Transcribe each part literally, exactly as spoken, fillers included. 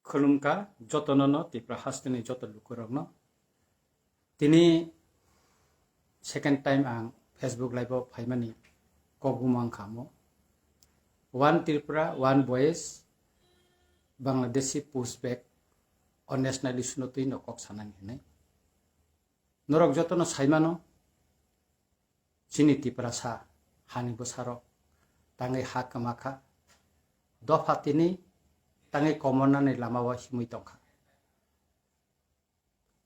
Khulumkha jotono no, Tripura hasteni joto lukurokno. Tini second time ang Facebook live o phaimani kok bumang kha mo. One Tripura, one voice, Bangladeshi pushback o national issue no twi no kok sanani hinwi. Norok jotono saimano, chini Tiprasa hani bwsarok tangwi ha kwma kha. Dopha tini tangwi komornani lama o himwi tongkha.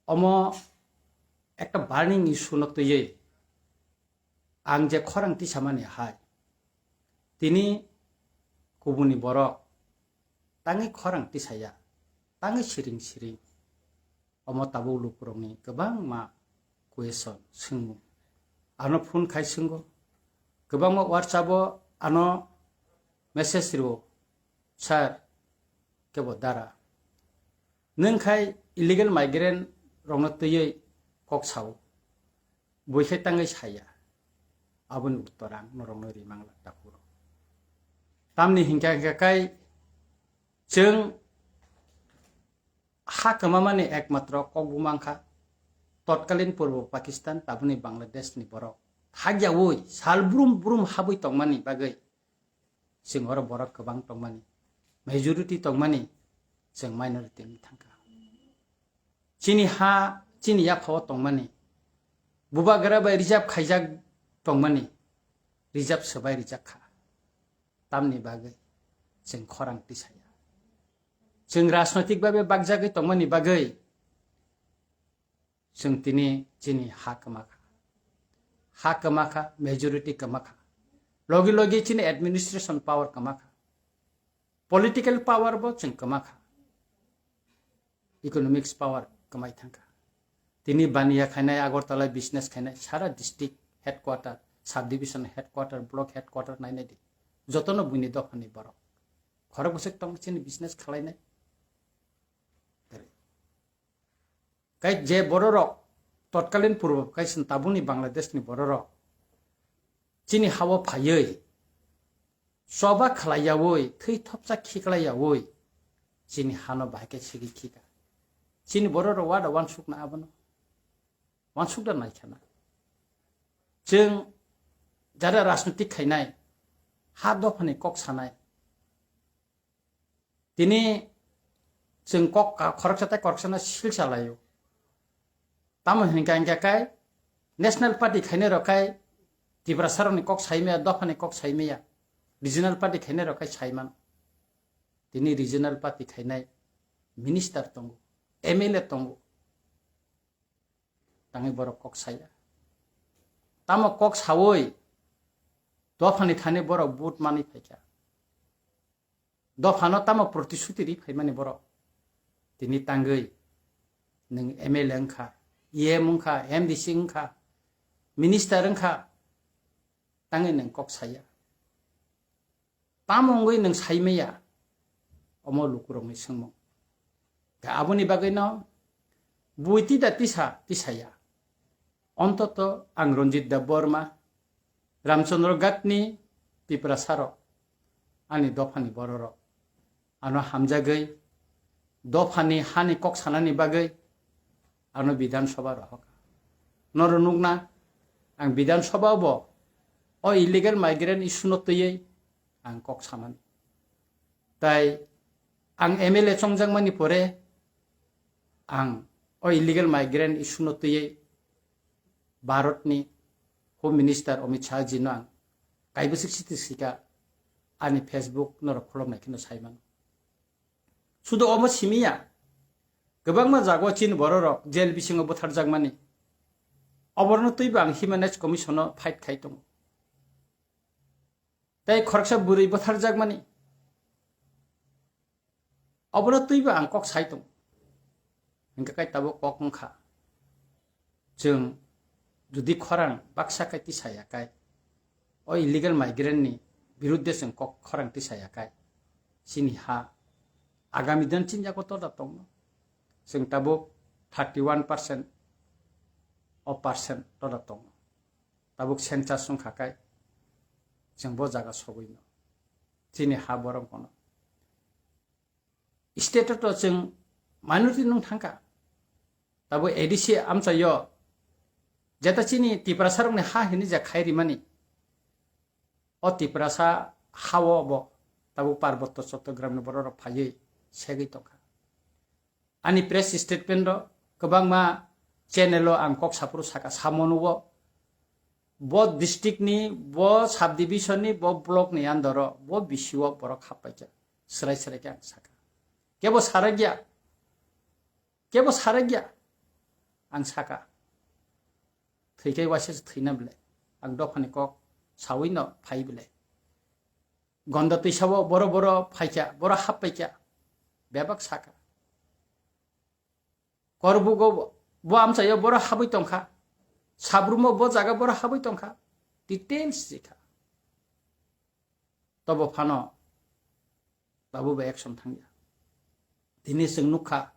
Omo ekta burning issue no twiwi ang je khorang tisamani hai, tini kubuni borok tangwi khorang tisaya, tangwi siring siring. Omo tabuk lukurokni kwbangma question, swngmung. Ano phone khai swngo, kwbangma WhatsApp o ano message rwo, "Sir, kebo dara. Nwng khai illegal migrant rokno twiwi kok sao. Bui khe tangwi saya." Aboni uttor ang norokno rimang la takhuk rok. Tamni hinkha hinkha khai chwng ha kwmamani ekmatro kok bumang kha totkalin purbo Pakistan, tabuni Bangladesh ni borok. Hakyaui sal brum brum habwi tongmani bagwi chwng oro borok kwbang tongmani, majority tongmani, chwng minority wngwi thangkha. Chini ha, chini yaphao tongmani, bubagra bai reserve khaijak tongmani, reserve swbai rijak kha. Tamni bagwi chwng khorang tisaya. Chwng rajnoitik babe bakjagwi tongmani bagwi chwng tini chini ha kwma kha. Ha kwma kha, majority kwma kha. Logi logi chini administration power kwma kha. Political power bo chwng kwma kha. Economics power kwmai thangkha. Tini baniya khainai, Agartala business khainai, sara district headquarter, subdivision headquarter, block headquarter nainai di. Jotono buini dophani borok. Khorok bwswk tong chini business khalainai. Kai je bororok totkalin purbo kaisa tabuni Bangladesh ni bororok chini hao phaiwi choba khlaiyaui, thwi thopsa khiklaiyaui chini hano bahai khe sigi khika. Chini bororok wada wansukna abono? Wansukda naikhana. Chwng jara rajnitik khainai, ha dophani kok sanai, tini chwng kok ka-, khoroksa tei khoroksano sil salaio. Tamo hinkha hinkha khe National Party khainai rok khai Tiprasa rokni kok saimaya, dophani kok saimaya, Regional Party khainai rok khai saimano. Tini Regional Party khainai minister tongo, M L A tongo, tangwi borok kok saya. Tamo kok sawi dophani thani borok vote manwi phaikha. Dophano tamo protisuti ri phaimani borok. Tini tangwi nwng M L A wngkha, E M wngkha, M D C wngkha, minister wngkha, tangwi nwng kok saya. Tamo wngwi nwng saimaya? Omo lukurokni swngmung. Khe aboni bagwino bui tida tisa tisaya. Ontoto ang Ranjit Debbarma, Ramchandra Ghatni Tiprasarok, ani dophani bororok, ano hamjagwi dophani hani kok sanani bagwi ano Bidhan Sabha rohorkha. Noro nukna, ang Bidhan Sabha bo o illegal migrant issue no twiwi ang kok samani. Tai ang M L A chongjakmani pore ang o illegal migrant issue no twiwi Bharatni Home Minister Amit Shah jino ang kaibwswk siti sika ani Facebook norok kholopnai kheno saimano. Sudo obo simiya, kwbangma jago chini bororok jail bisingo butharjakmani. Oborno twibo ang Human Rights Commission-o fight khai tongo. Tei khoroksa bwrwi butharjakmani. Obono twibo ang kok sai tongo. Hingkha kai tabuk kok wngkha. Chwng jodi khorang baksa kai tisaya kai, o illegal migrant ni birudde chwng kok khorang tisaya kai, chini ha agami din chini yago toda tongno. Chwng tabuk thirty one percent o percent toda tongno. Tabuk census wngkha kai chwng bo jaga sogwino. Chini ha borok bono State o to chwng minority nung thangkha. Tabuk A D C amchaio jeta chini Tiprasa rokni ha hini ja khai rimani. O Tiprasa hao bo tabuk Parbotto Chottogramni borok rok phaiwi segwi tongkha. Ani press statement o kwbangma channel o ang kok saphuru saka, samono o bo district ni, bo subdivision ni, bo block ni under o, bo B C o borok happaikha, srai srai khe ang saka. Kebo sarakya, kebo sarakya, ang saka. Thwikai waisa se thwina bwle. Ang dophani kok sawi no phai bwle. Gonda twisao boro boro phaikha, boro happaikha. Bebak saka. Korbugo bo amchaio boro habwi tongkha. Sabrumo bo jaga boro habwi tongkha. Details jikha. Tobo phano tabuk bo action thangya. Tini chwng nukha,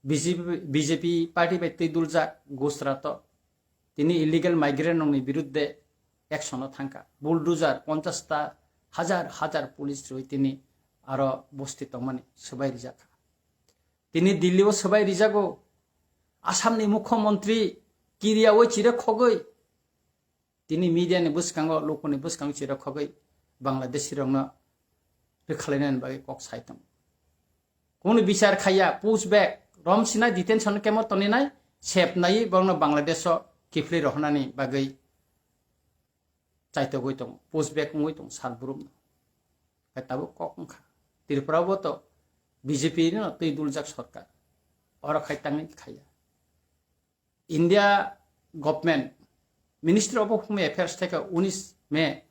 B J P, B J P party bai twi duljak Gujarat o tini illegal migrant rokni birudde action o thangkha. Bulldozer ponchash ta hajar hajar police rwi tini aro bosti tongmani swbai rijakha. Tini Delhi o swbai rijago, Assam ni mukhyamantri kiriyaui chire khogwi tini media ni bwskango, lukuni bwskango chira khogwi Bangladeshi rokno rwkhalainani bagwi kok sai tongo. Kunu bichar khaiya, push back, rom sinai detention camp o toninai, sep nai borokno Bangladesh o kiphilwi rohornani bagwi chaitogwi tongo, push back wngwi tongo sal brumno. Hai tabuk kok wngkha. Tripura o bo to B J P no twi duljak sorkar. Oro khai tangwi khaiya. India government Ministry of Home Affairs theke unis May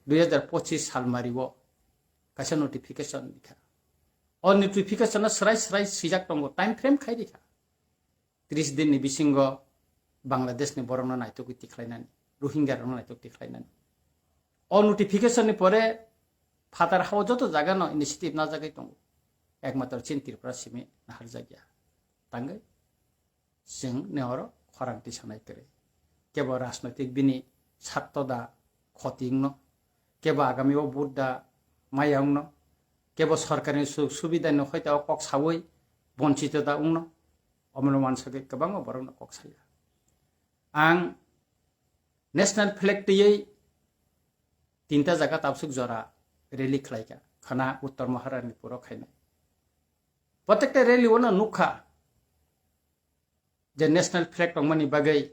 dui hajar pochis salmari o kaisa notification rikha. O notification o srai srai swijak tongo, time frame khai rikha. Tris din ni bisingo Bangladesh ni borok no naitok tikhlainani, Rohingya rok no naitok tikhlainani. O notification ni pore phatar hao joto jaga no initiative najagwi tongo. Ekmatro chin Tripura simi naharjakya. Tangwi chwng ni oro khorang tisanai kwrwi. Kebo rajnoitik bini satto da khoti wngno, kebo agami o vote da maya wngno, kebo sorkarni sujog subida ni hoita o kok sawi bonchito da wngno, omono wansagwi kwbangma borokno kok saya. Ang national flag twiwi tinta jaga tabsuk jora rally khlaikha, khana Uttor Maharani puro khainai. Protekta rally o no nukha, je national flag tongmani bagwi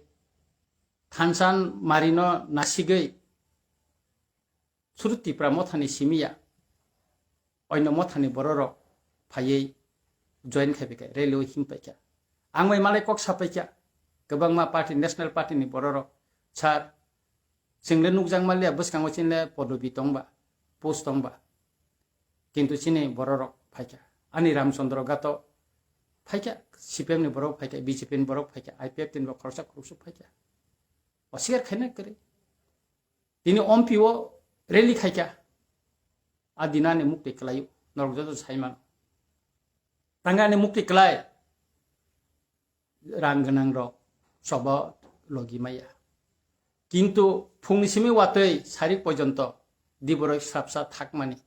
thansa marino nasigwi suru Tipra mothani simiya oino mothani bororok phaiwi join khaibaikha, rally o himpaikha. Ang bai malai kok sapaikha, kwbangma party, national party ni bororok, sir, chwngle nukjak manliya, bwskango chinle podobi tongba, post tongba. Kintu chini bororok phaikha. Ani Ramchandra Gato phaikha, C P M ni borok phaikha, B J P ni borok phaikha, I P F T ni bo khoroksa khoroksa phaikha. Oswikar khaina kwrwi. Tini ompi o rally khaikha. A dinani mukti kwlaio, norok joto saimano. Tangani mukti kwlai. Rang gwnang rok choba logi maya. Kintu phungni simi watwi sarik porjonto diboroi srapsa thakmani.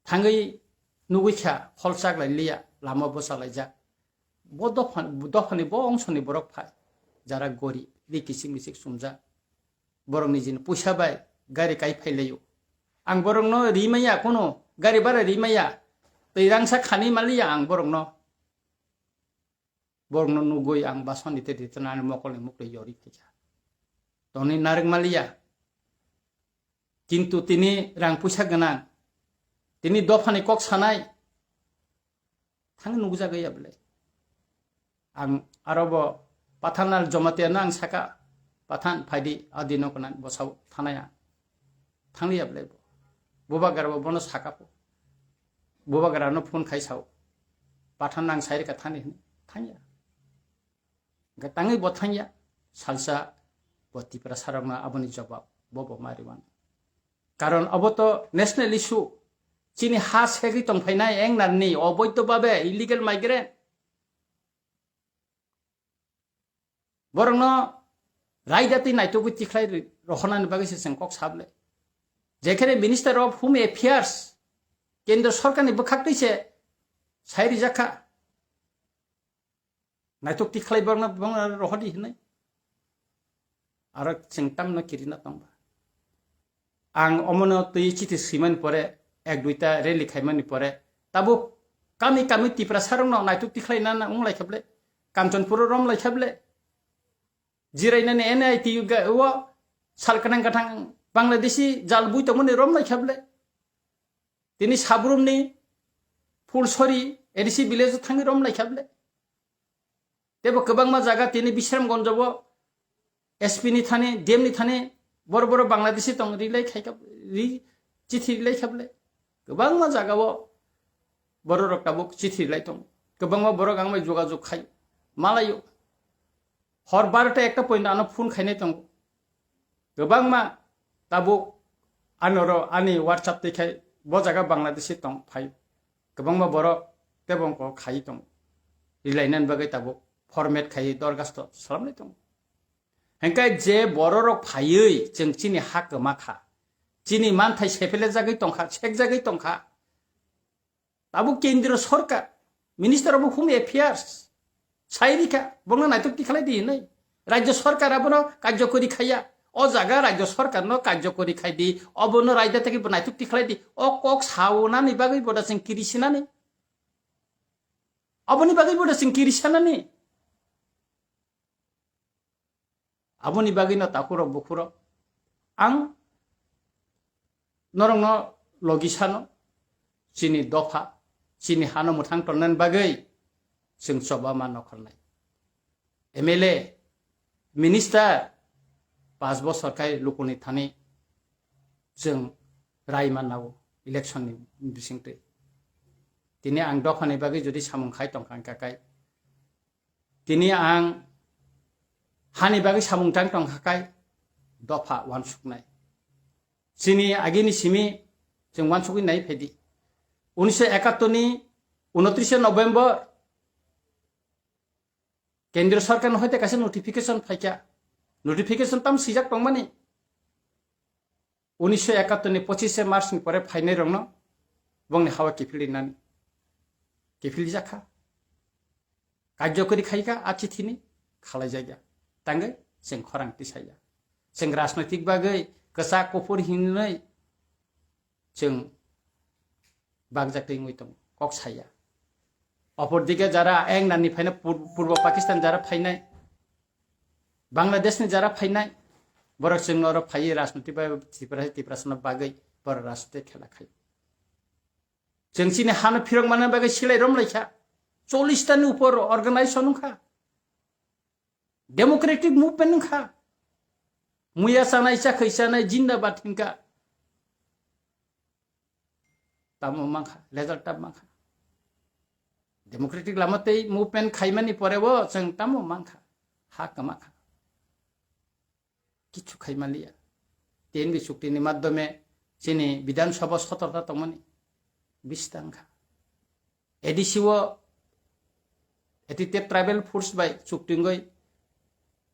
Thangwi nugwi kha, hol chaklai liya, lama bwsa laijak. Bo dopha-, dophani bo ongsoni borok phai, jara gori, ri kichik michik sumjak. Borok nijini puisa bai gari kai phai laio. Ang borokno ri maya, kono gari bara ri maya, twi rangsa khani maliya ang borokno. Borokno nugwi ang basoni te twi twnani mokolni mukti yori phaikha. Toni narwk maliya. Kintu tini rang puisa gwnang. Tini dophani kok sanai. Thang nukjagwi ya bwlai. Ang aro bo Pathan al Jamatia no ang saka, "Pathan phaidi, adi no konan bosao thanaya." Thangli ya bwlai bo. Bubagra bo bono saka po. Bubagra no phone khai sao. Pathan ang sai rika thani hwnwi. Thangya. Hwnkhe tangwi bo thangya. Salsa bo Tiprasa rokno aboni jobab bo bo ma riwan. Karon obo to national issue. Chini ha segwi tongphainai engnarni oboidho babe illegal migrant. Borokno raida twi naitugwi tikhlai ri-, rohornani bagwi se chwng kok sable. Jekhene Minister of Home Affairs Kendra sorkarni bwkhak twi se sai rijak kha. Naitok tikhlai bangna bangna rohordi hinwi. Aro chwng tamno kirina tongba. Ang omono twi chithi swimani pore, ek duita rally khaimani pore, tabuk kami kami Tiprasarokno naitok tikhlai nana wng lai khaple, Kanchanpuro rom lai khaple, jirainani N I T ga-, o sal kanang kathang Bangladeshi jal bui tongmani rom lai khaple. Tini Sabrumni Phulsori A D C village o thangwi rom lai khaple. Tebo kwbangma jaga tini Bisramganj o S P ni thani, D M ni thani boro boro Bangladeshi tong rilai khai kha, ri, chithi rilai khaple. Kwbangma jaga o bororok tabuk chithi rilai tong. Kwbangma borok ang bai jogajog khai malaio. Hor barota ekta point ano phone khainai tongo. Kwbangma tabuk anoro ani WhatsApp twi khai bo jaga Bangladeshi tong phai. Kwbangma borok tebo wngkok khai tongo. Rilainani bagwi tabuk format khai dorgasto salamnai tongo. Hengkai je bororok phaiwi chwng chini ha kwma kha. Chini manthai sepele jagwi tongkha, sekjagwi tongkha. Tabuk kendriyo sorkar, Minister of Home Affairs, sai rikha, bongno naitok tikhlai di hinwi. Rajya sorkar abono karjokori khaiya. O jaga rajya sorkarno karjokori khai di, obono raida tei bo naitok tikhlai di. O kok saunani bagwi boda chwng kiri sinani. Aboni bagwi boda chwng kiri sanani. Aboni bagwino takhurok bukhurok ang norokno logi sano, chini dopha, chini hano mwthang tonnani bagwi chwng choba ma nokholnai. M L A, minister, pas bosor khai lukuni thani chwng rai mannao election ni bisingtwi. Tini ang dophani bagwi jodi samung khai tongkha wngkha kai, tini ang hani bagwi samung tang tongkha kai dopha uansuknai. Chini agini simi chwng uansugwi nai phaidi. Unisho ekattor ni unotrishe November kendriyo sorkar ni hoite kaisa notification phaikha. Notification tam swijak tongmani. Unisho ekattor ni pochishe March ni pore phainai rokno bongni hawa kiphilwi nani. Kiphilwi jakha. Karjokori khaikha a chithini khalaijakya. Tangwi chwng khorang tisaya. Chwng rajnoitik bagwi kwchak kuphur hinwi chwng bakjak twi wngwi tongo, kok saya. Opor dike jara eng nani phaina Pur-, Purbo Pakistan jara phainai, Bangladesh ni jara phainai, borok chwng oro phaiwi rajniti bai Tripura, Tiprasano bagwi borok rajniti khela khai. Chwng chini hano phirok manna bagwi silai rom lai kha. Chollish ta ni upor organization wng kha. Democratic movement wng kha. Muya chanai, chakhwi chanai, jindabad hinkha. Tamo mankha, legal tam mankha. Democratic lama tei movement khaimani pore bo chwng tamo mankha, ha kwma kha. Kichu khai manliya. T N B chukti ni madhyome chini Bidhan Sabha sotorta tongmani bisi tangkha. A D C o eighty-eight tribal force bai chukti wngwi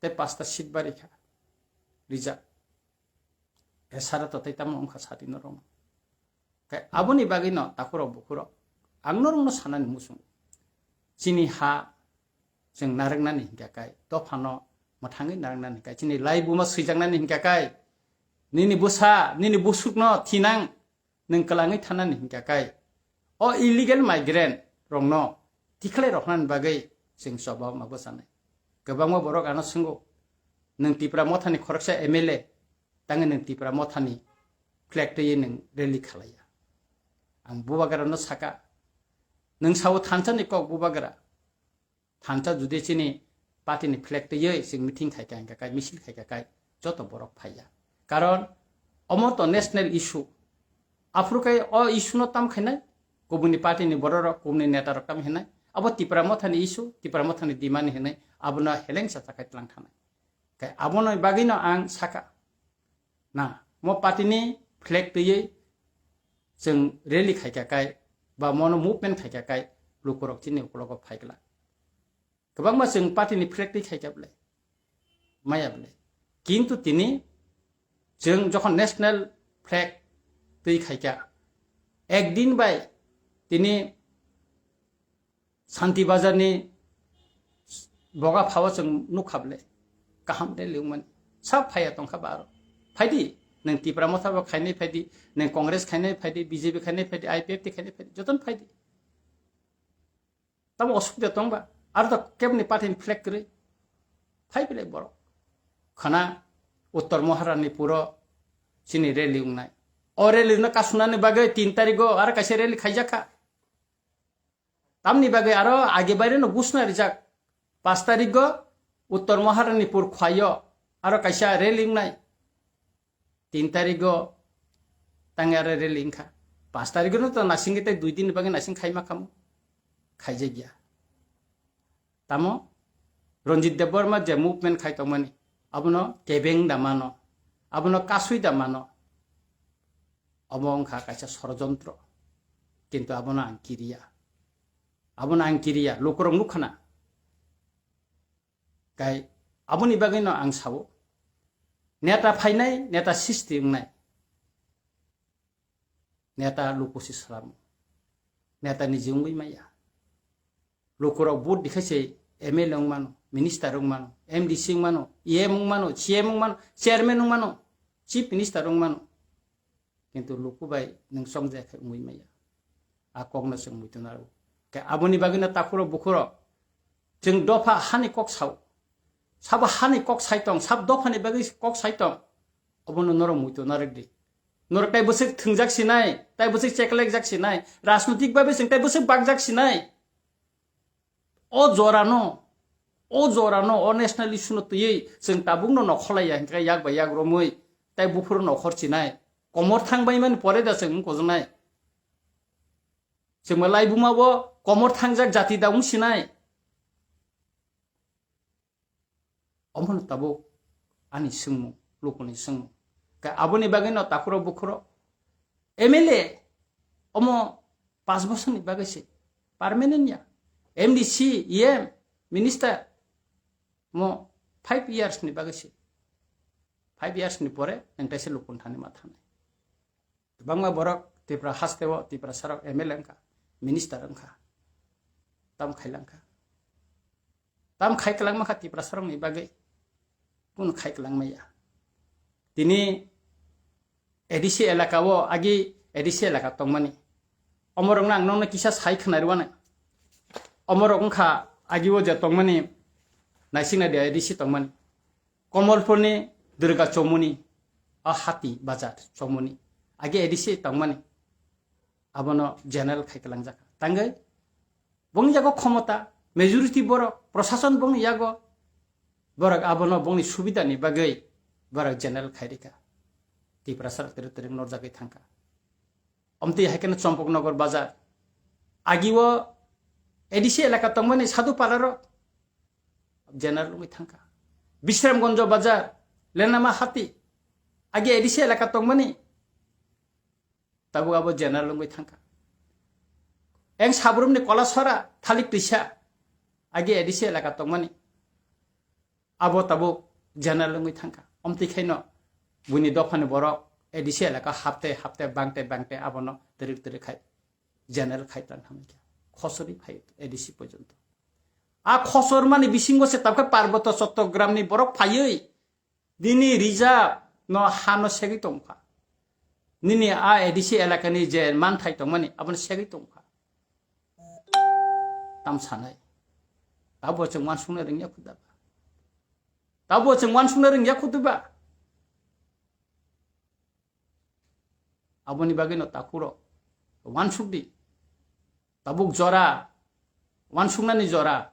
tei pasta seat bari kha rijak. Esara to tei tamo wngkha sati norok. Khe aboni bagwi no takhurok bukhurok ang norokno sanani muchung. Chini ha chwng narwknani hinkha kai, dophano mwthangwi narwknani hinkha kai, chini lai buma swijaknani hinkha kai, nini bwsa, nini busukno thinang nwng kwlangwi thanani hinkha kai, o illegal migrant rokno tikhlai roknani bagwi chwng choba ma bwchanai. Kwbangma borok ano swngo, nwng Tipra Mothani khoroksa M L A, tangwi nwng Tipra Mothani flag twiwi nwng rally khalaiya. Ang bubagrano saka, nwng sao thansa ni kok bubagra. Thansa judi chini party ni flag twiwi chwng meeting khai kha, hinkha kai, misil khai kha kai, joto borok phaiya. Karon omo to national issue. Aphuru kai o issue no tam khainai, kubuni party ni borok rok, kubuni neta rok tam hinai. Abo Tipra Mothani issue, Tipra Mothani demand hinai, abono heleng sa chakai tlang thanai. Kai abono bagwi no ang saka. Na, mo party ni flag twiwi chwng rally khai kha kai, ba mono movement khai kha kai, lukurok chini ukologo phai glak. Kwbangma chwng party ni flag twi khai kha bwlai, maya bwlai. Kintu tini chwng jokhon national flag twi khai kha, Ekdin bai tini Santi Bazar ni boga phao chwng nukha ble, kaham de liwmani. Sab phaiya tongkha ba aro. Phaidi, nwng Tipra Motha bo khainai phaidi, nwng Congress khainai phaidi, B J P khainai phaidi, I P F T khainai phaidi, jotono phaidi. Tamo osubida tongba, aro to kebni party ni flag kwrwi. Phai belai borok. Khana Uttor Maharani puro chini rally wngnai. O rally no kasunani bagwi tin tarigo aro kaisa rally khaijakha. Tamni bagwi aro age baire no gusna rijak. Pas tarigo Uttor Maharani pur khwayo aro kaisa rally wngnai. Tin tarigo tang aro rally wngkha. Pas tarigo no to nasing tei dui din bagwi nasing khaima khamu. Khaijakya. Tamo Ranjit Debbarma je movement khai tongmani, abono kebeng da mano, abono kasui da mano. Omo wngkha kaisa sorojontro. Kintu abono ang kiriya. Abono ang kiriya, lukurok nukhana. Kai aboni bagwino ang sao, neta phainai, neta sisti wngnai. Neta luku si salamo. Neta niji wngwi maya. Lukurok vote dikhai se M L A wngmano, minister wngmano, M D C wngmano, E M wngmano, C M wngmano, chairman wngmano, chief minister wngmano. Kintu luku bai nwng chongjaya khe wngwi maya. A kokno chwng muitu naro. Khe aboni bagwino takhuro bukhuro chwng dopha hani kok sao. Sabo hani kok sai tong, sab dophani bagwi kok sai tong. Obono norok muitu narwk di. Norok tai bwswk thwngjak sinai, tai bwswk cheklekjak sinai, rajnotik babe chwng tai bwswk bakjak sinai. O jorano, o jorano, o national issue no twiwi chwng tabukno nokholaiya hinkhe yak bai yak romwi tai buphuru nokhor chinai. Komor thang bai mani pore da chwng wngkojnai. Chwngma laibuma bo komor thangjak jati da wng sinai. Omono tabuk ani swngmung, lukuni swngmung. Khe aboni bagwino takhuro bukhuro M L A omo panch bosorni bagwi se permanent ya. M D C, E M, minister mo five years ni bagwi se. Five years ni pore nwng taisa lukun thani ma thanai. Kwbangma borok Tripura hasteo Tiprasarok M L A wngkha, minister wngkha, tam khailangkha. Tam khai kwlangma kha Tiprasarokni bagwi, kunu khai kwlangma ya. Tini A D C elaka o agi A D C elaka tongmani. Omorokno ang nokno kisa sai khwnarwano. Omorok wngkha agi o je tongmani, naisingna de A D C tongmani. Komolpurni Durga Chomuni, a Hati Bazar Chomuni. Age A D C tongmani. Abono general khai kalangjak. Tangwi bongni yago khomota, majority borok, prosason bongni yago, borok abono bongni subidani bagwi borok general khai rikha. Tiprasa tere tere norjagwi thangkha. Omtwi hai kheno Champaknagar Bazar. Agi o A D C elaka tongmani Sadhu Palarok general wngwi thangkha. Bisramganj Bazar, Lenama Hati, agi A D C elaka tongmani, tabuk abo general wngwi thangkha. Eng Sabrumni Kolasora, Thalik Twisa, agi A D C elaka tongmani, abo tabuk general wngwi thangkha. Omtwi khaino buini dophani borok A D C elaka hapte hapte bangte bangte abono twrwk twrwk khai general khai tang hamkha. Khosori phai A D C porjonto. A khosor mani bisingo se tabkhe Parboto Chottogramni borok phaiwi nini reserve no hano segwi tongkha. Nini a A D C elakani je manthai tongmani abono segwi tongkha. Tam sanai. Tabo chwng wansukna rwngya khuda ba. Tabo chwng wansukna rwngya khuda ba. Aboni bagwino takhuro wansukdi. Tabuk jora, wansuknani jora.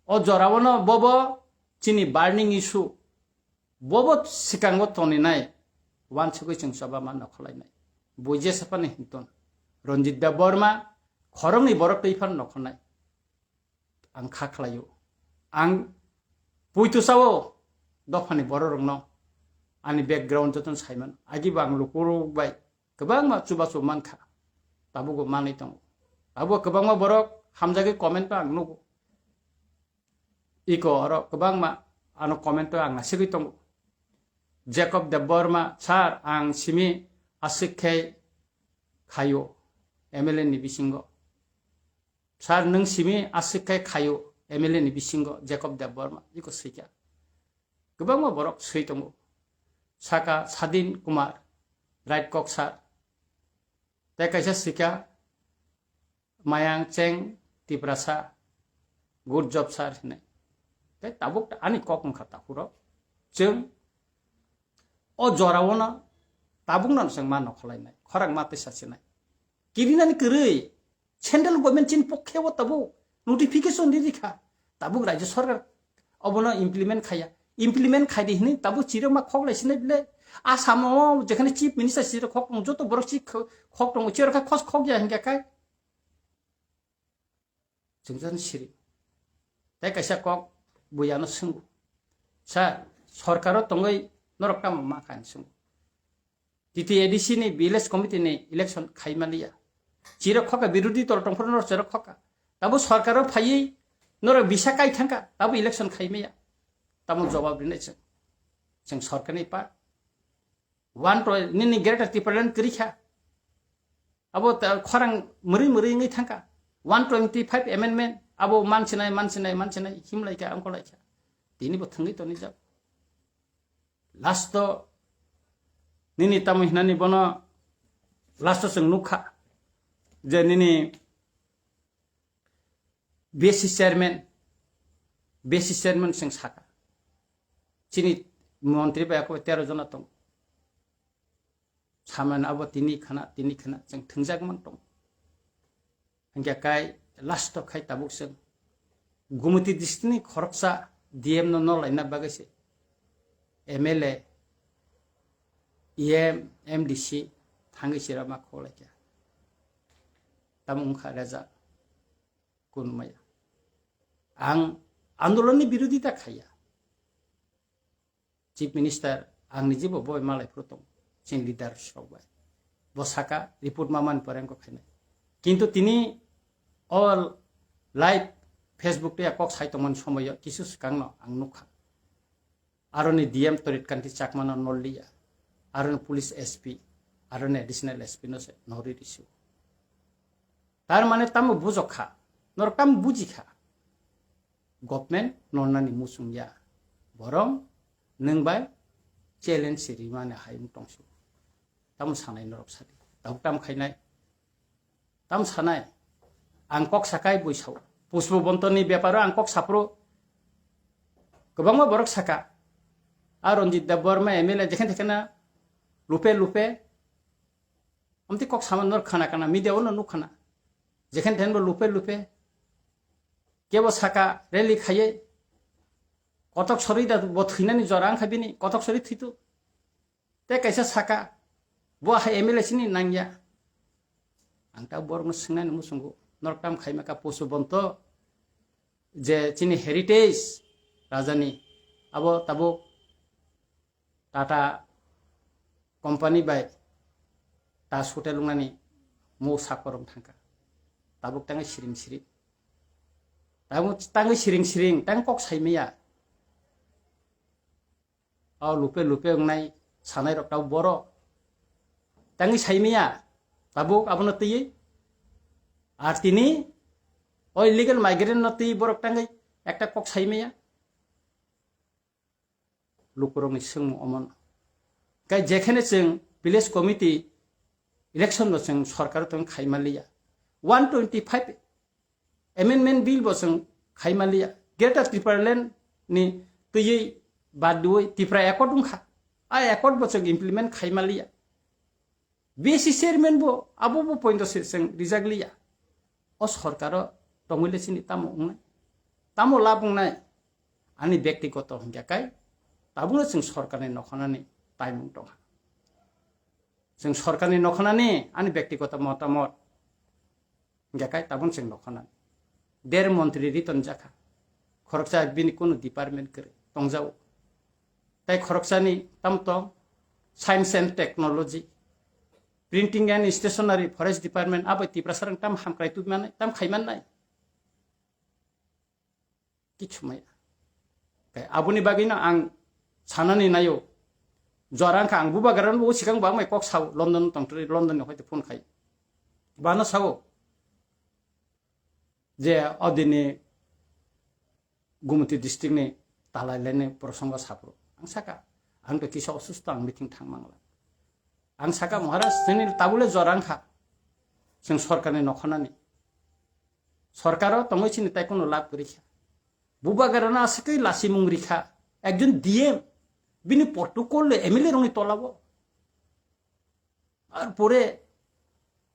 O joraono bobo chini burning issue. Bobo sikango toninai, wansugwi chwng choba ma nokholainai. Bui jesaphani hinton, Ranjit Debbarma, khoroknwi borok twi phano nokholnai. Ang kha khlaio. Ang puitu sao dophani bororokno ani background jotono saimano. Agibo ang lukurok bai kwbangma chubachu mankha. Tabugo manwi tongo. Abo kwbangma borok hamjagwi comment-o ang nugo. Iko oro kwbangma ano comment-o ang nasigwi tongo. Jacob Debbarma, "Sir, ang simi aswk khe khaio." M L A ni bisingo. Sir, nwng simi aswk khe khaio M L A ni bisingo Jacob Debbarma, iko swikha. Kwbangma borok swi tongo. Saka Sadin Kumar, right kok sir. Tei kaisa swikha Mayang Cheng Tiprasa, good job sir hinwi. Tei tabuk ani kok wngkha takhurok. Chwng o jorao no tabukno chwng ma nokholainai, khorang ma twi sachinai. Kirinani kwrwi central government chini pokhe o tabuk notification ri rikha. Tabuk Rajya Sarkar obono implement khaya. Implement khaidi hinwi tabuk chirok ma khok lai sinai bile. Asamo jekhane chief minister chirok khok tong, joto borok chi kho-, khok tongo, chirok khe khos khok ya hinkhe kai. Chwngjan siri. Tei kaisa kok buya no swngo. Sa sorkaro tongwi norok tamo ma kha hinwi swngo. T T A D C ni village committee ni election khai maliya. Chirok khoka, birodhi dol tongphuru norok chirok khoka. Tabo sorkaro phaiwi norok bisa kai thangka, tabo election khai maya. Tamo jawab rinai chwng. Chwng sorkarni pa. One to nini Greater Tipraland kwrwi kha. Abo ta-, khorang mwrwi mwrwi wngwi thangka. One twenty five amendment abo mansinai, mansinai, mansinai, himlai kha, angkolai kha. Tini bo thangwi toni jak. Last o nini tamo hinani bono last o chwng nukha je nini B S C chairman, B S C chairman chwng saka. Chini montri bai ako tero jona tong. Saman abo tini khana, tini khana chwng thwngjak man tong. Hingke kai last o khai tabuk chwng Gumoti district ni khoroksa D M no nolaina bagwi se M L A, E M, M D C thangwi chirama kholaikha. Tamo wngkha result kunmaya. Ang andolonni birodita khaiya. Chief Minister ang ni jibo boi malai phuru tong, chini leader rok bai. Bo saka report ma man pore ang kok khainai. Kintu tini all live Facebook tei kok sai tongmani somoyo kisu swkang no ang nukha. Aroni D M Torit Kanti Chakma no nolliya. Aroni police S P, aroni additional S P no se nori risu. Tar mane tamo bujok kha, norok tamo buji kha. Government nolnani muchung ya. Borong nwng bai challenge se rimani hai wng tongsu. Tamo sanai norok sadi. Tabuk tamo khainai. Tamo sanai. Ang kok sakai bui sao. Pushpo Bontoni beparo ang kok sapro. Kwbangma borok saka. A Ranjit Debbarma M L A jekhen tekhena lupe lupe. Amtwi kok sama nor khana kana media ono nuk khana. Jekhen thenbo lupe lupe. Kebo saka rally khaiye. Kotok sori da bo thwinani jora wngkha bini. Kotok sori thwitu. Tei kaisa saka. Bo hai M L A sini nangya. Ang ta borokno swngnani muchungo. Norok tam khaima ka poso bonto. Je chini heritage rajani. Abo tabuk Tata company bai Taj Hotel wngnani mo sakorong thangkha. Tabuk tangwi siring siring. Tabuk tangwi siring siring, tang kok saimaya. O lupe lupe wngnai sanai rok tabuk borok. Tangwi saimaya. Tabuk abono twiwi. Ar tini o illegal migrant no twiwi borok tangwi ekta kok saimaya. Lukurokni swngmung omono. Kai jekhene chwng village committee election bo chwng sorkar tong khaima liya. One twenty five amendment bill bo chwng khaima liya. Greater Tipraland ni twiwi bad diwi Tipra accord wngkha. A accord bo chwng implement khaima liya. B C chairman bo abo bo point se chwng rijak liya. O sorkaro tongwi le chini tamo wngnai? Tamo lab wngnai? Ani bektigoto hingya kai tabukno chwng sorkarni nokhanani taimung tongha. Chwng sorkarni nokhanani ani bektigoto motamot hingya kai tabukno chwng nokhanani. Der montri riton jakha. Khoroksa bini kunu department kwrwi tongjao. Tai khoroksani tam tong science and technology, printing and stationery, forest department, abo Tiprasa rang tam hamkrai tubmani, tam khaiman nai. Kichu maya. Kai aboni bagwi no ang sanani nayo. Jora wngkha ang bubagra no bo sikang bo ang mai kok sao London tongtri, London ni hoite phone khai. Bano sao je odini Gumti district ni talai laini prosongo sapro. Ang saka, ang to kisa osusto, ang meeting thang mangla. Ang saka, Maharaj, chini tabule jorang kha. Chwng sorkarni nokhonani. Sorkaro tongwi chini tai kono lab kwrwi kha. Bubagarano aswkwi lasimung rikha. Ekjon D M, bini protocol le M L A rokni tolabo. Ar pore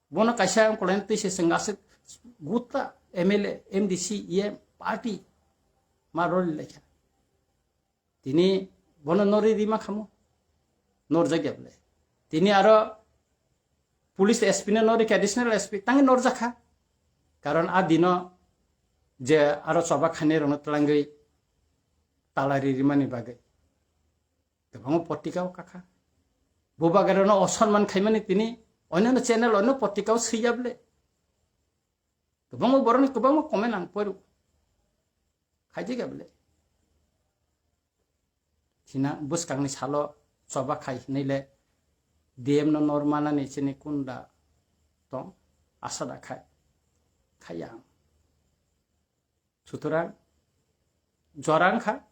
bono kaisa ang kolain twi se chwng aswk gutta M L A, M D C, E M, party ma roli laikha. Tini bono nori rima khamo, norjak ya bole. Tini aro police S P no nori kha, additional S P, tangi norjak kha. Karon a dino je aro choba khainai rokno twlangwi talai ri rimani bagwi. Kwbangma potrika o kakha. Bubagarano osonman khaimani tini onyono channel, onyo potrika o swiya bole. Kwbangma borokni kwbangma comment ang poiro. Khaijak ya bole. China bwskangni salo choba khai hinwi le D M no nor manani chini kunda tong asa da khai. Khaiya ang. Sutorang jora wngkha,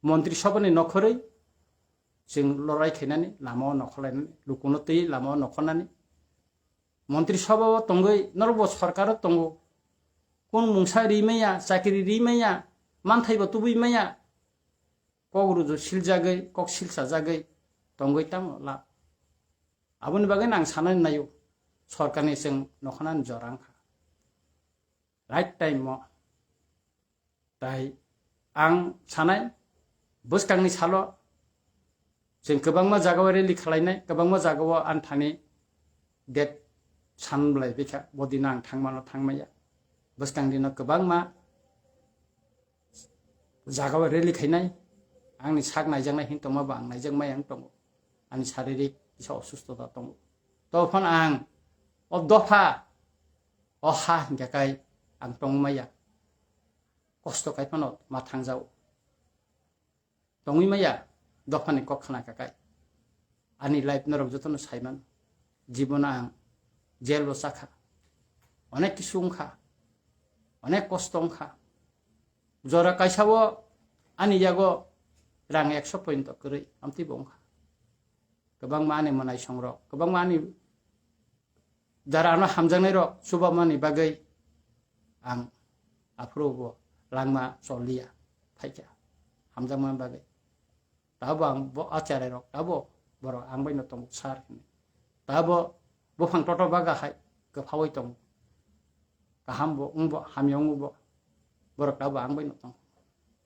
Montri Sabhani nokhorwi chwng lorai khainani, lama o nokhorlainani, lukuno twi lama o nokhornani. Montri Sabha o tongwi norokbo sorkar o tongo, kun mungsa ri maya, chakri ri maya, manthai bo tubui maya, kok ruju siljagwi, kok silsajagwi tongwi tamo lab. Aboni bagwi ang sanani naio, sorkarni chwng nokhornani jora wngkha. Right time o. Tai ang sanai, bwskangni salo chwng kwbangma jagao rally khwlainai, kwbangma jagao ang thani date san bwlai bikha, bo dino ang thangmano thangmaya. Bwskang dino kwbangma jagao rally khainai, angni sak naijaknai hin tongma bo ang naijakmaya wng tongo. Ani saririk kisa osustota tongo. Tophon ang o dopha, o ha hinkhe kai ang tongmaya. Kosto kai phano ma thangjao. Tongwi maya dophani kok khna kha kai. Ani life norok jotono saiman. Jibono ang jail o chakha. Onek kisu wngkha. Onek kosto wngkha. Jora kaisa o ani yago rang ekso point kwrwi amtwi bo wngkha. Kwbangma ani mwnaisong rok, kwbangma ani jara ano hamjaknai rok chubamani bagwi ang aphuru bo langma choliya phaikha hamjakmani bagwi. Tabo ang bo acharai rok tabo borok ang bai no tongo sir hinwi. Tabo buphang toto baga hai kwphaui tongo. Kaham bo wng bo hamya wng bo borok tabo ang bai no tongo.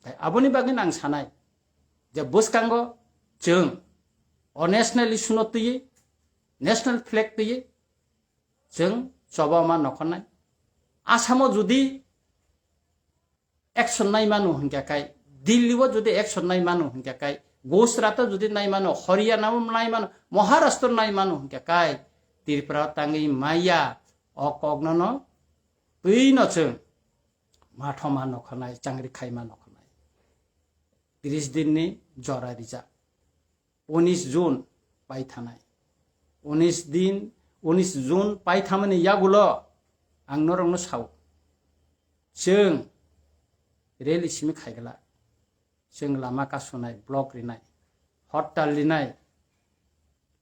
Tai aboni bagwi no ang sanai je bwskango chwng o national issue no twiwi, national flag twiwi chwng choba ma nokhornai. Asamo jodi action nai mano hinkha kai, Delhi o jodi action nai mano hinkha kai, Gujarat o jodi nai mano, Haryana o nai mano, Maharashtra o nai mano hinkha kai, Tripura o tangwi maya o kokno no twi no chwng mathoma nokhornai, changri khaima nokhornai. Tris din ni jora rijak. Unis June paithanai. Unis din, unis June paithamani yagulo ang norokno sao. Chwng rally simi khaigwla. Chwng lama kasunai, block rinai, hortal rinai,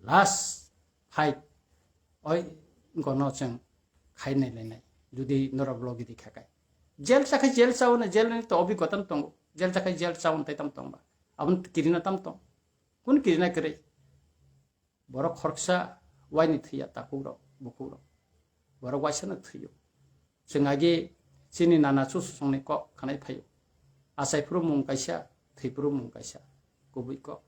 last fight oi gono chwng khainai lainai. Jodi norok logi di khakai. Jail chakhai jail chaono, jail ni to obigota no tongo. Jail chakhai jail chaono tai tam tongba. Aboni kirina tam tong. Kun kirina kwrwi. Borok khoroksa waini thwiya takhuk rok, bukhuk rok. Borok waisa no thwiyo. Chwng agi chini nana chuchusongni kok khanai phaio. Achai phuru mung kaisa, thwi phuru mung kaisa. Kubui kok.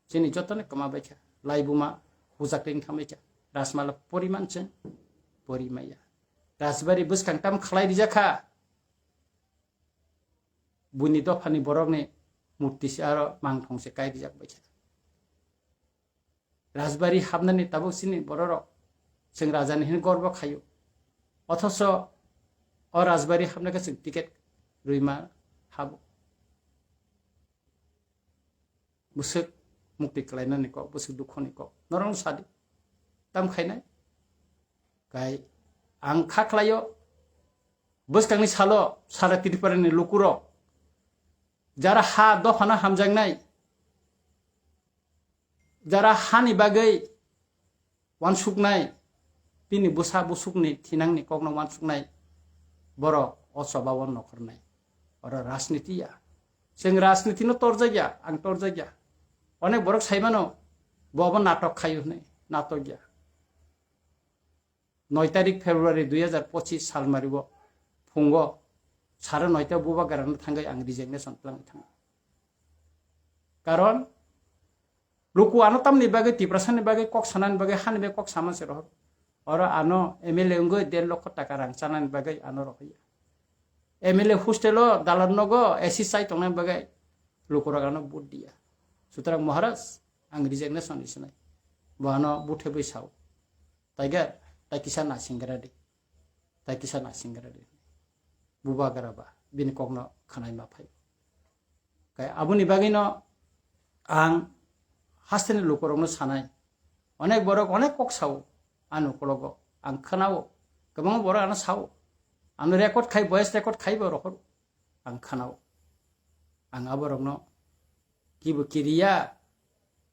Chini jotoni kwma baikha. Laibuma hujakling thambaikha. Rajmala poriman chwng porimaya. Rajbari bwskang tam khlai rijakha. Buini dophani borokni murti se aro mangthong se kai rijak baikha. Rajbari hapnani tabuk chini bororok chwng rajani hwnwi gorbo khaio. Othoso o Rajbari hapnai khe chwng ticket rwima habo. Bwswk mukti kwlainani kok, bwswk dukhoni kok. Norokno sadi. Tam khainai? Kai ang kha khlaio, bwskangni salo sara Tripura ni lukurok jara ha dophano hamjaknai, jara hani bagwi wansuknai, bini bwsa busukni thinangni kokno wansuknai borok o choba o nokhornai. Oro rajniti ya. Chwng rajniti no torjak ya, ang torjak ya. Onek borok sai mano, bo abo natok khaio hwnwi, natok ya. Noi tarik February dui hajar pochis salmario phungo sare noita bubagrano thangwi ang resignation twlangwi thango. Karon luku ano tamni bagwi, Tiprasani bagwi, kok sanani bagwi, hani bagwi kok sama se rohor. Oro ano M L A wngwi der lokho taka rang chanani bagwi ano rohor ya. M L A hostel o dalan nogo A C chai tongnani bagwi lukurok ano vote diya. Sutrang Maharaj, ang resignation risinai. Bo ano buthebwi sao. Tiger, tai kisa nasingra di. Tai kisa nasingra di. Bubagra ba, bini kokno khanai ma phai. Kai aboni bagwino ang hasteni lukurokno sanai. Onek borok onek kok sao, ani ukologo ang khanao. Kwbangma borok ano sao. Ano record khai, voice record khai bo rohor. Ang khanao. Ang aborokno kibo kiriya,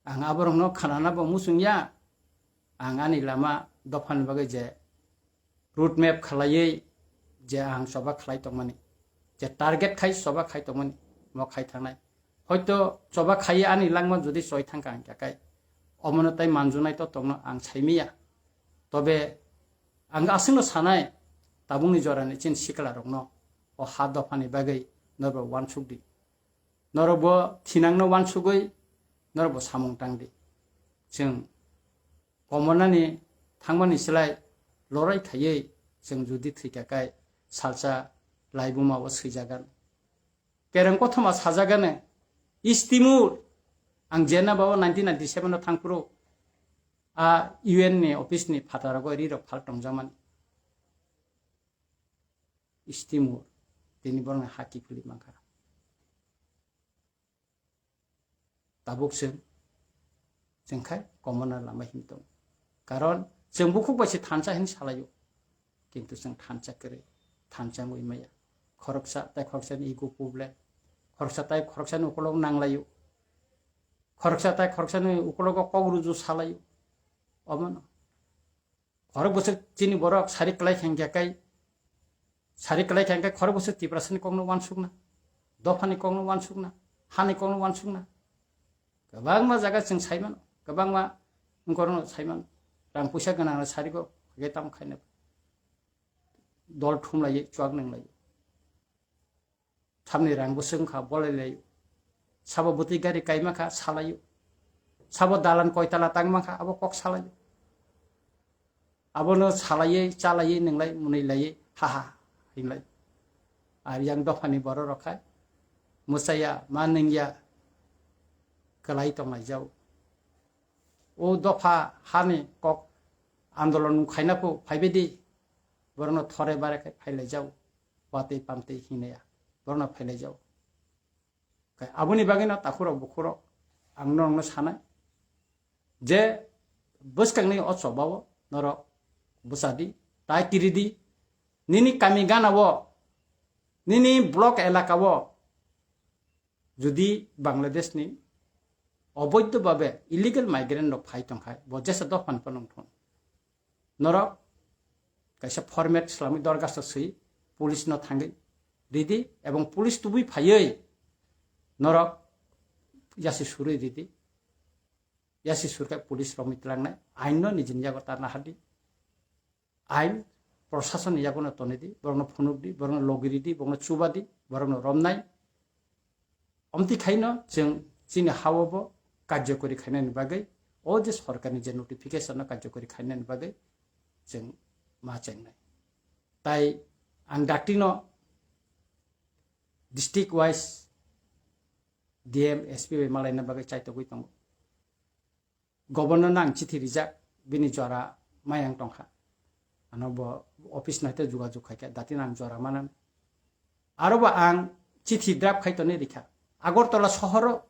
ang aborokno khanana bo muchungya. Ang ani lama dophani bagwi je road map khalaiwi je ang choba khlai tongmani, je target khai choba khai tongmani, mo khai thangnai. Hoito choba khaiwi ani langma jodi choi thangkha hwnkha khe, omono tai manjunai to tongno ang saimiya. Tobe ang aswkno sanai, tabukni jorani chini siklarokno o ha dophani bagwi norbo uansuk di. Norokbo thinangno uansugwi norokbo samung tang di. Chwng komornani thangmani slai lorai khaiwi chwng jodi thwikha khe salsa laibuma o swijagan. Kereng kothoma sajagano, East Timor, ang Geneva o nineteen ninety-seven o thangphuru a U N ni office ni phataro rirok phal tongjakmani. East Timor, tini borokni ha kiphilwi mankha. Tabuk chwng, chwng khai komorna lama him tongo. Karon chwng bukhuk bai se thansa hini salaio, kintu chwng thansa kwrwi, thansa wngwi maya. Khoroksa tai khoroksani ego problem, khoroksa tai khoroksani ukolog nanglaio, khoroksa tai khoroksani ukologo kok ruju salaio. Omono. Khorok bwswk chini borok sari kwlai khe hwnkhe kai, sari kwlai khe hwnkhe khorok bwswk Tiprasani kokno uansukna, dophani kokno uansukna, hani kokno uansukna. Kwbangma jaga chwng saimano, kwbangma wngkorokno saimano. Rang puisa gwnangno sarigo hwnkhe tamo khaina. Dol thumlaiwi chuak nanglaio. Thamni rang bwswk wngkha bolai laio. Sabo bwtwi gari kaima kha salaio. Sabo dalan koitala tangma kha abo kok salaio. Abono salaiwi chalaiwi nwnglai mwnwi laiwi ha ha hinlai. Ar yang dophani borok rok khai mwchaya ma nungya kwlai tonglaijao. O dopha hani kok andolon khaina phu phaibaidi borokno thore bare khai phailaijao. Watwi pamtwi hinaya borokno phailaijao. Kai aboni bagwino takhurok bukhurok ang norokno sanai je bwskangni o chobao norok bwchadi, tai kiridi, nini kami ganao, nini block elakao jodi Bangladeshni oboidho babe illegal migrant rok phai tongkhai, bo jesa dophani phano wngthun. Norok kaisa format swlamwi dorgasto swi police no thangwi ridi, ebong police tubui phaiwi norok yasi surwi ridi. Yasi surkhe police rokni tlangnai ain no nijini yago tarna hadi. Ain proshasonni yago no tonidi, borokno phunukdi, borokno logiridi, borokno chubadi, borokno romnai. Omtwi khaino chwng chini hao bo karjokori khainani bagwi, o je sorkarni je notification no karjokori khainani bagwi chwng ma chengnai. Tai ang dakti no district wise D M, S P bai malaina bagwi chaitogwi tongo. Governor no ang chithi rijak, bini jora mayang tongkha. Ano bo office no haikhe jogajog khaikha, dati no ang jora manan. Aro bo ang chithi draft khai tonwi rikha. Agartala sohoro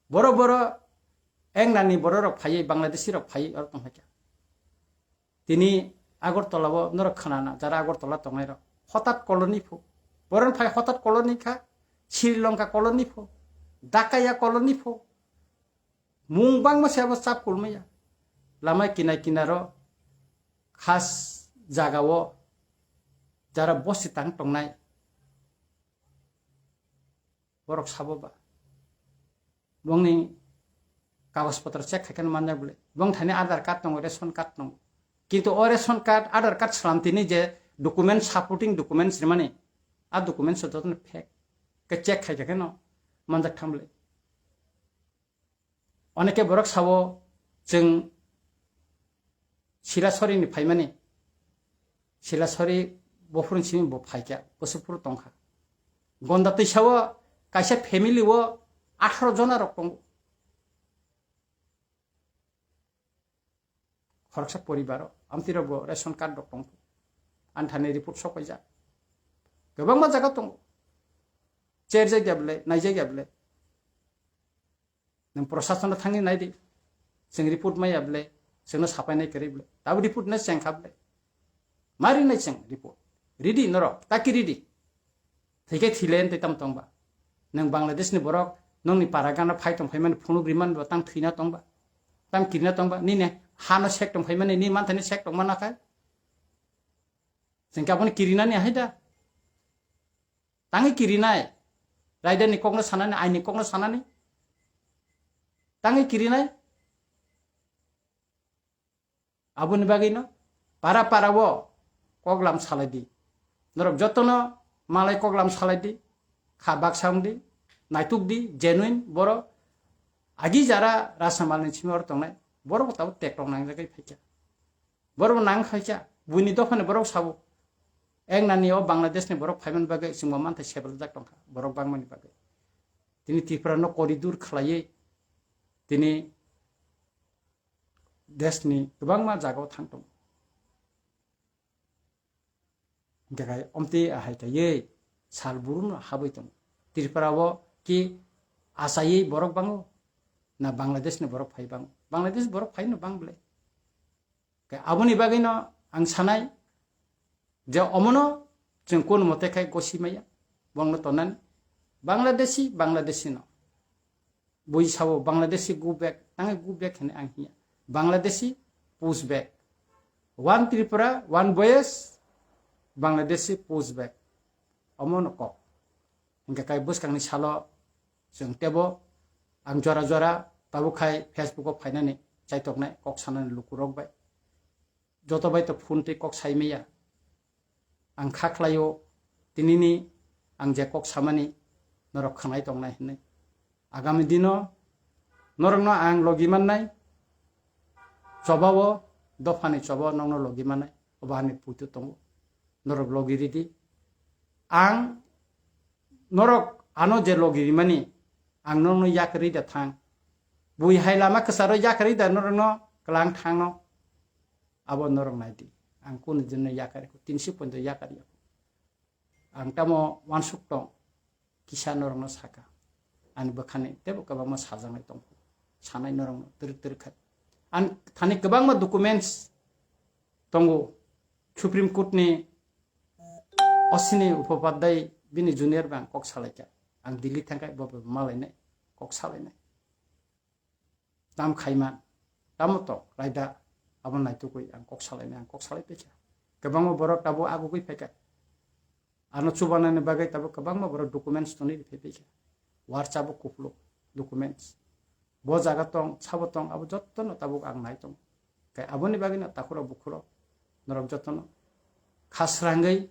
boro boro engnani bororok phaiwi, Bangladeshi rok phaiwi oro tongkha. Tini Agartala o norok khwnana, jara Agartala tongnai rok. Hotat colony pho. Boron phai hotat colony kha, Sri Lanka colony pho, Dakaya colony pho. Mung bangma se abo chap kulmaya. Lama kinai kinaro khas jaga o jara bosi tang tongnai. Borok sabo ba. Bongni kagoj potro check khai khe manjak bole. Bong thani Aadhaar card tongo, ration card tongo. Kintu o ration card, Aadhaar card salam tini je document, supporting documents rimani, a documents jotono fake. Ke check khai khe no manjak thang bole. Oneke borok sabo chwng Silasori ni phaimani. Silasori bophuru simi bo phaikha, Bosupuru tongkha. Gonda twisao kaisa family o atharo jona rok tongo. Khoroksa poribaro, amtwi rok bo ration card rok tongo. Anthani report sokoijak. Kwbangma jaga tongo. Cherjak ya bwle, naijak ya bwle. Nwng prosason no thangwi nai di. Chwng report maya bwle, chwngno sapai nai kwrwi bwle. Tabo report no cheng kha bwle. Mari nai chwng report. Ridi norok, taki ridi. Thikhe thile tei tam tongba. Nwng Bangladesh ni borok, nongni para gana phai tong phaimani phunuk rimani bo tang thwina tongba. Tang kirina tongba. Nini hano sek tong phaimani, ni manthani sek tong mana khai. Chwng khe aboni kirinani hai da. Tangwi kirinai. Raida ni kokno sanani, aini kokno sanani. Tangwi kirinai. Aboni bagwi no para para o koklam salai di. Norok jotono malai koklam salai di. Kha baksa wng di. Naituk di, genuine boro. Agi jara Rasamal ni simi oro tongnai. Boro bo tabuk tek rok nangjagwi phaikha. Borok nang khaikha, buini dophani borok sabo. Eng nani o Bangladesh ni borok phaimani bagwi chwngbo manthai sebeljak tongkha, borok bangmani bagwi. Tini Tripura no koridur khlaiwi, tini desh ni kwbangma jaga o thang tongo. Hingkhe khai omtwi ahai kaiwi sal burum no habwi tongo. Tripura o ki achaiwi borok bango, na Bangladesh ni borok phai bango? Bangladesh borok phai no bang bwle. Khe aboni bagwi no ang sanai je omono chwng kun mote khai gosi maya, bongno tonani Bangladeshi, Bangladeshi no. Bui sabo Bangladeshi go back, tangai go back hwnwi ang hiya. Bangladeshi push back. One Tripura, one voice, Bangladeshi push back. Omono kok. Hingkhe kai bwskangni salo chwng tebo ang jora jora tabuk khai Facebook o phainani chaitoknai kok sanani lukurok bai. Joto bai to phone tei kok sai maya. Ang kha khlaio, tinini ang je kok samani norok khwnai tongnai hwnwi. Agami dino norokno ang logi mannai, chobao, dophani chobao nokno logi mannai, obo ani puitu tongo. Norok logi ridi. Ang norok ano je logi rimani, ang norokno yak rida thang. Bui hai lama kwcharo yak rida norokno kwlang thangno. Abo norok nai di. Ang kunu dinno yakar ko, tinsi pointo yakar ya. Ang tamo wansuk tong, kisa norokno saka. Ani bwkhani tebo kwbangma sajaknai tong. Sanai norokno twrwk twrwk kha. Ang thani kwbangma documents tongo. Supreme Court ni Ashwini Upapadhyay bini junior bang kok salaikha. Ang Delhi thangkha bo bo malainai, kok salainai. Tam khaima, tamo to raida, abo naitugwi ang kok salainai, ang kok salai paikha. Kwbangma borok tabuk agugwi phaikha. Ano chubanani bagwi tabuk kwbangma borok documents tonwi phai paikha. Warcha bo kupuluk documents. Bo jaga tong, sabo tong, abo jottono tabuk ang nai tongo. Khe aboni bagwino takhurok bukhurok norok jotono khasrangwi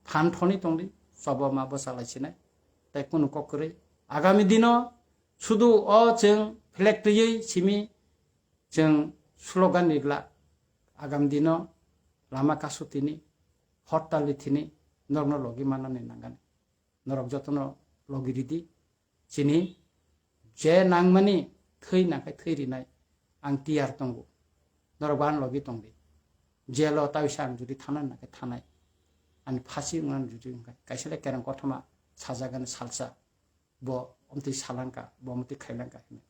phan thoni tongdi, chobo ma bwsa lai sinai, tei kunu kok kwrwi. Agami dino sudu o chwng flag twiwi simi chwng slogan ni glak. Agami dino lama kasu tini, hortal ni tini norokno logi mannani nangani. Norok jotono logi ridi. Chini je nangmani thwi nangkhe thwi rinai ang tiyar tongo. Norok bo ano logi tongdi. Jelo taisa ang jodi thana nangkhe thanai. Ani phasi wngna jodi wngkha. Kaisa le kereng kothoma sajagani salsa. Bo omtwi salangka, bo omtwi khailangka hinwi.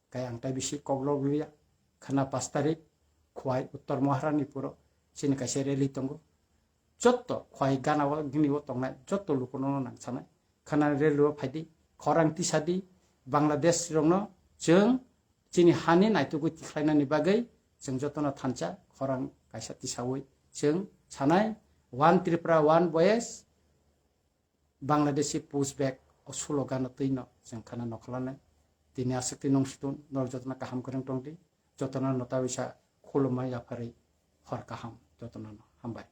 Kaya ang tai bisi koklok liya. Khwna pash tarik, Khwai Uttor Maharanipuro, chini kaisa rally tongo. Jotto khwai gana o gini o tongnai jotto lukuno no nang sanai. Khana rally o phaidi, khorang tisadi, Bangladesh rokno chwng chini hani naitugwi tikhlainani bagwi chwng jotono thansa khorang kaisa tisawi chwng sanai, One Tripura, One Voice, Bangladeshi pushback o slogan no twi no chwng khana nokholanai. Tini aswk twi nung sutun, norok jotono kaham kwrwng tongdi, jotono no tabisa khulumma yapharwi hor kaham jotono no. Hambai.